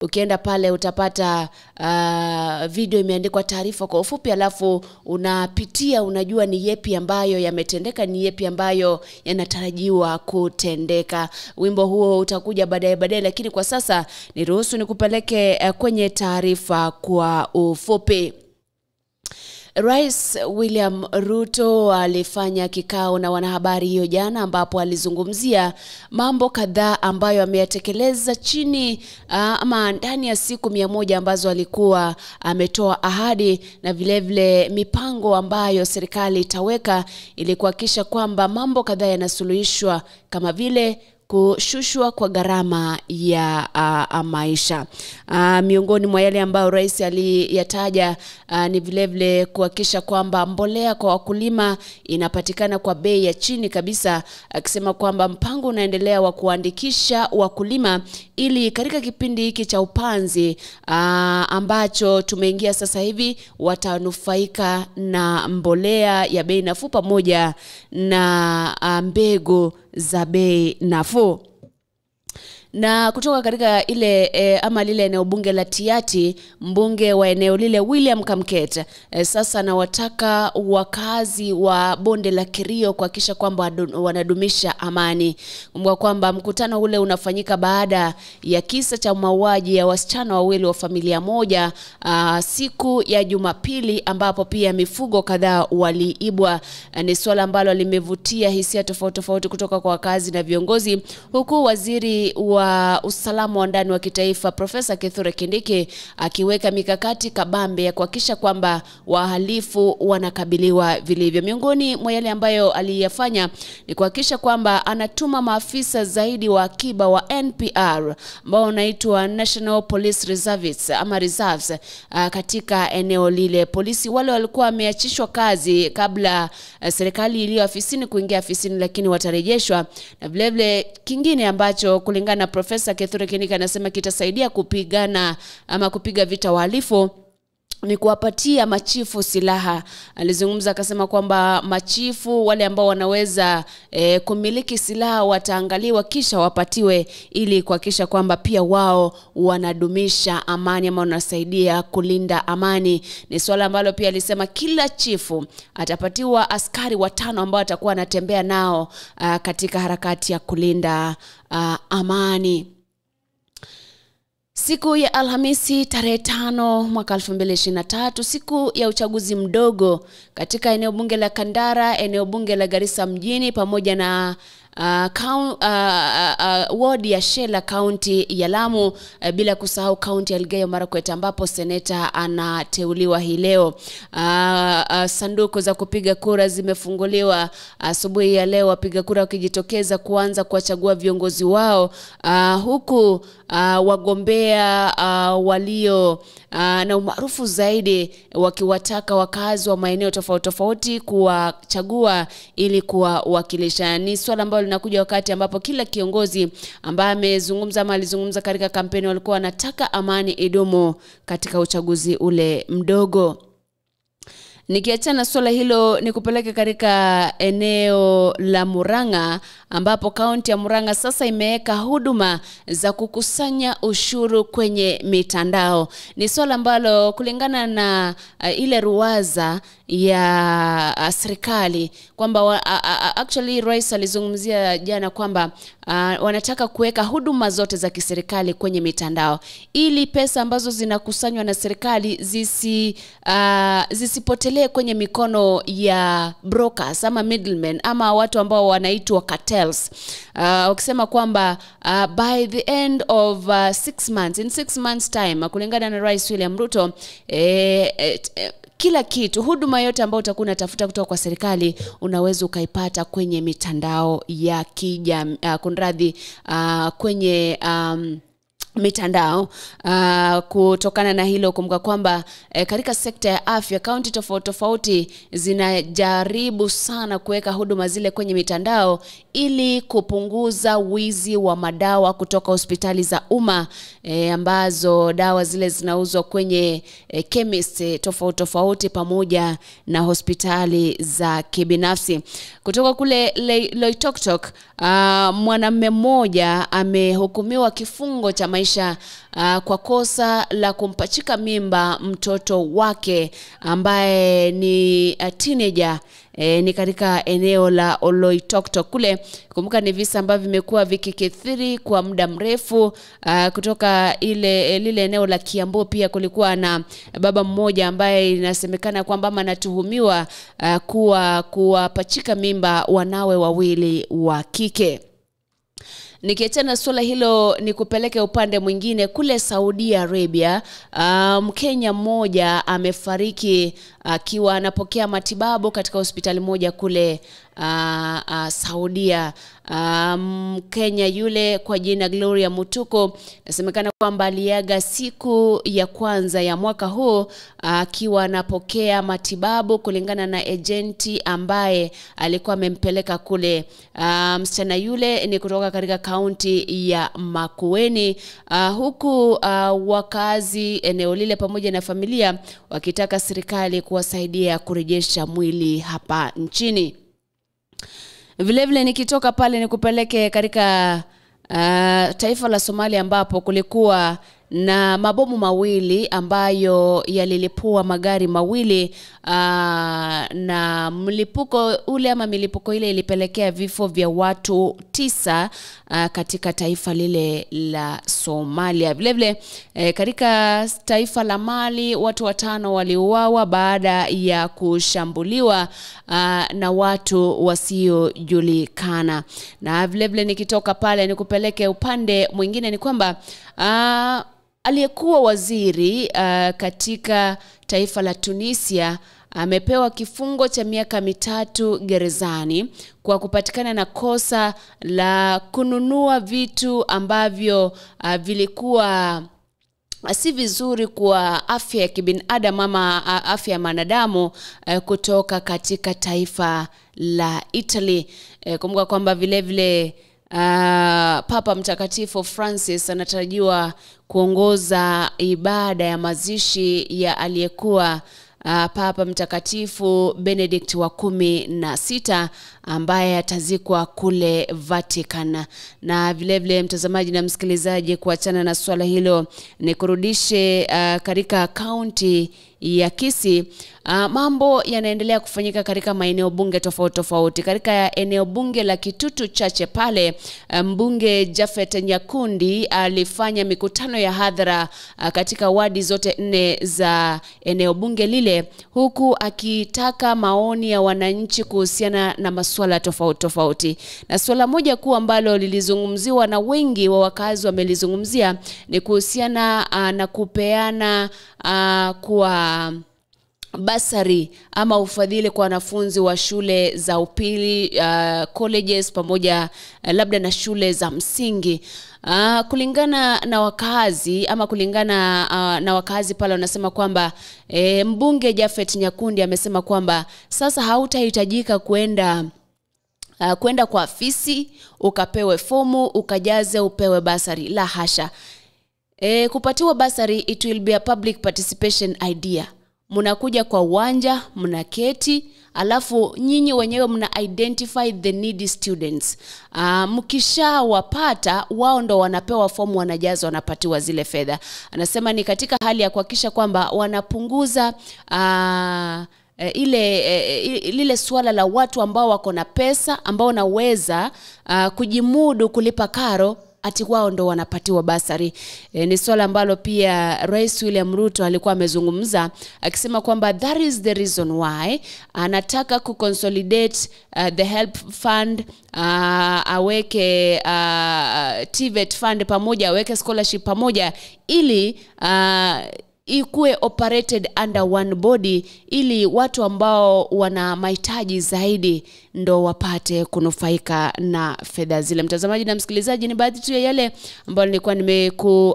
Ukienda pale utapata video imeandikwa taarifa kwa ufupi, alafu unapitia, unajua ni yepi ambayo yametendeka, ni yepi ambayo yanatarajiwa kutendeka. Wimbo huo utakuja baadaye, lakini kwa sasa niruhusu nikupeleke kwenye taarifa kwa ufupi. Rais William Ruto alifanya kikao na wanahabari hiyo jana, ambapo alizungumzia mambo kadhaa ambayo ameyatekeleza chini ama ndani ya siku 100 ambazo alikuwa ametoa ahadi, na vile vile mipango ambayo serikali itaweka ili kuhakikisha kwamba mambo kadhaa yanasuluhishwa kama vile kushushwa kwa gharama ya maisha. Miongoni mwa yale ambayo rais aliyataja ni vile vile kuhakikisha kwamba mbolea kwa wakulima inapatikana kwa bei ya chini kabisa, akisema kwamba mpango unaendelea wa kuandikisha wakulima ili katika kipindi hiki cha upanzi ambacho tumeingia sasa hivi watanufaika na mbolea ya bei nafuu pamoja na mbegu za bei nafuu. Na kutoka katika ile ama lile eneo bunge la Tiati, mbunge wa eneo lile William Kamket sasa anawataka wakazi wa bonde la Kerio kuhakikisha kwamba wanadumisha amani. Kumbuka kwamba mkutano ule unafanyika baada ya kisa cha mauaji ya wasichana wawili wa familia moja siku ya Jumapili, ambapo pia mifugo kadhaa waliibwa. Ni swala ambalo limevutia hisia tofauti tofauti kutoka kwa wakazi na viongozi, huku waziri wa usalama wa ndani wa kitaifa Profesa Kithure Kindiki akiweka mikakati kabambe ya kuhakikisha kwamba wahalifu wanakabiliwa vilivyo. Miongoni mwa yale ambayo aliyafanya ni kuhakikisha kwamba anatuma maafisa zaidi wa akiba wa NPR ambao wanaitwa National Police Reserves ama Reserves katika eneo lile. Polisi wale walikuwa wameachishwa kazi kabla serikali iliyo afisini kuingia afisini, lakini watarejeshwa. Na vile vile kingine ambacho kulingana na Profesa Kithure Kindiki anasema kitasaidia kupigana ama kupiga vita wahalifu ni kuwapatia machifu silaha. Alizungumza akasema kwamba machifu wale ambao wanaweza kumiliki silaha wataangaliwa kisha wapatiwe, ili kuhakikisha kwamba pia wao wanadumisha amani ama wanasaidia kulinda amani. Ni swala ambalo pia alisema kila chifu atapatiwa askari 5 ambao atakuwa anatembea nao katika harakati ya kulinda amani. Siku ya Alhamisi tarehe 5 mwaka 2023, siku ya uchaguzi mdogo katika eneo bunge la Kandara, eneo bunge la Garissa mjini pamoja na ward ya Shela kaunti ya Lamu, bila kusahau kaunti ya Elgeyo Marakwet ambapo seneta anateuliwa hii leo. Sanduku za kupiga kura zimefunguliwa asubuhi ya leo, wapiga kura wakijitokeza kuanza kuwachagua viongozi wao, huku wagombea walio na umaarufu zaidi wakiwataka wakazi wa maeneo tofauti tofauti kuwachagua ili kuwawakilisha. Ni swala ambalo linakuja wakati ambapo kila kiongozi ambaye amezungumza ama alizungumza katika kampeni walikuwa wanataka amani idumu katika uchaguzi ule mdogo. Nikiachana swala hilo, nikupeleke katika eneo la Murang'a ambapo kaunti ya Murang'a sasa imeweka huduma za kukusanya ushuru kwenye mitandao. Ni swala ambalo kulingana na ile ruwaza ya serikali kwamba actually rais alizungumzia jana kwamba wanataka kuweka huduma zote za kiserikali kwenye mitandao ili pesa ambazo zinakusanywa na serikali zisipotelee kwenye mikono ya brokers ama middlemen ama watu ambao wanaitwa cartels. Wakisema kwamba by the end of 6 months, in 6 months time, kulingana na Rais William Ruto, kila kitu, huduma yote ambayo utakuwa unatafuta kutoka kwa serikali unaweza ukaipata kwenye mitandao ya kijamii, kunradhi, kwenye mitandao. Kutokana na hilo, kumbuka kwamba katika sekta ya afya kaunti tofauti tofauti zinajaribu sana kuweka huduma zile kwenye mitandao ili kupunguza wizi wa madawa kutoka hospitali za umma, ambazo dawa zile zinauzwa kwenye chemist tofauti tofauti pamoja na hospitali za kibinafsi. Kutoka kule Loitoktok, mwanamume mmoja amehukumiwa kifungo cha maisha maisha kwa kosa la kumpachika mimba mtoto wake ambaye ni teenager. Ni katika eneo la Oloitoktok kule. Kumbuka ni visa ambavyo vimekuwa vikikithiri kwa muda mrefu kutoka lile eneo la Kiambu. Pia kulikuwa na baba mmoja ambaye inasemekana kwamba anatuhumiwa kuwapachika mimba wanawe wawili wa kike. Nikiachana swala hilo ni kupeleke upande mwingine kule Saudi Arabia. Mkenya mmoja amefariki akiwa anapokea matibabu katika hospitali moja kule Saudia. Mkenya yule kwa jina Gloria Mutuko nasemekana kwamba aliaga siku ya kwanza ya mwaka huu akiwa anapokea matibabu kulingana na agenti ambaye alikuwa amempeleka kule. Msichana yule ni kutoka katika kaunti ya Makueni, huku wakazi eneo lile pamoja na familia wakitaka serikali kuwasaidia kurejesha mwili hapa nchini. Vile vile nikitoka pale nikupeleke katika taifa la Somalia ambapo kulikuwa na mabomu mawili ambayo yalilipua magari mawili, na mlipuko ule ama milipuko ile ilipelekea vifo vya watu 9 katika taifa lile la Somalia. Vile vile katika taifa la Mali watu 5 waliuawa baada ya kushambuliwa na watu wasiojulikana. Na vile vile nikitoka pale nikupeleke upande mwingine ni kwamba aliyekuwa waziri katika taifa la Tunisia amepewa kifungo cha miaka 3 gerezani kwa kupatikana na kosa la kununua vitu ambavyo vilikuwa si vizuri kwa afya ya kibinadamu ama afya ya mwanadamu kutoka katika taifa la Italy. Kumbuka kwamba vile vile Papa Mtakatifu Francis anatarajiwa kuongoza ibada ya mazishi ya aliyekuwa Papa Mtakatifu Benedict wa 16 ambaye atazikwa kule Vatican. Na vile vile mtazamaji na msikilizaji, kuachana na swala hilo nikurudishe katika kaunti ya Kisii. Mambo yanaendelea kufanyika katika maeneo bunge tofauti tofauti. Katika eneo bunge la Kitutu Chache pale, mbunge Jafet Nyakundi alifanya mikutano ya hadhara katika wadi zote 4 za eneo bunge lile, huku akitaka maoni ya wananchi kuhusiana na masuala tofauti tofauti. Na swala moja kuu ambalo lilizungumziwa na wengi wa wakazi wamelizungumzia ni kuhusiana na kupeana kwa basari ama ufadhili kwa wanafunzi wa shule za upili, colleges pamoja labda na shule za msingi. Kulingana na wakazi ama kulingana na wakazi pale wanasema kwamba mbunge Jafet Nyakundi amesema kwamba sasa hautahitajika kwenda kwa afisi ukapewe fomu ukajaze upewe basari. La hasha. Kupatiwa basari, it will be a public participation idea. Mnakuja kwa uwanja, mnaketi, alafu nyinyi wenyewe mna identify the needy students. Mkisha wapata, wao ndo wanapewa fomu, wanajaza, wanapatiwa zile fedha. Anasema ni katika hali ya kuhakikisha kwamba wanapunguza lile suala la watu ambao wako na pesa, ambao wanaweza kujimudu kulipa karo, ati wao ndo wanapatiwa basari. Ni swala ambalo pia Rais William Ruto alikuwa amezungumza akisema kwamba that is the reason why anataka kuconsolidate the help fund, aweke TVET fund pamoja, aweke scholarship pamoja, ili ikuwe operated under one body, ili watu ambao wana mahitaji zaidi ndo wapate kunufaika na fedha zile. Mtazamaji na msikilizaji, ni baadhi tu ya yale ambayo nilikuwa nimeku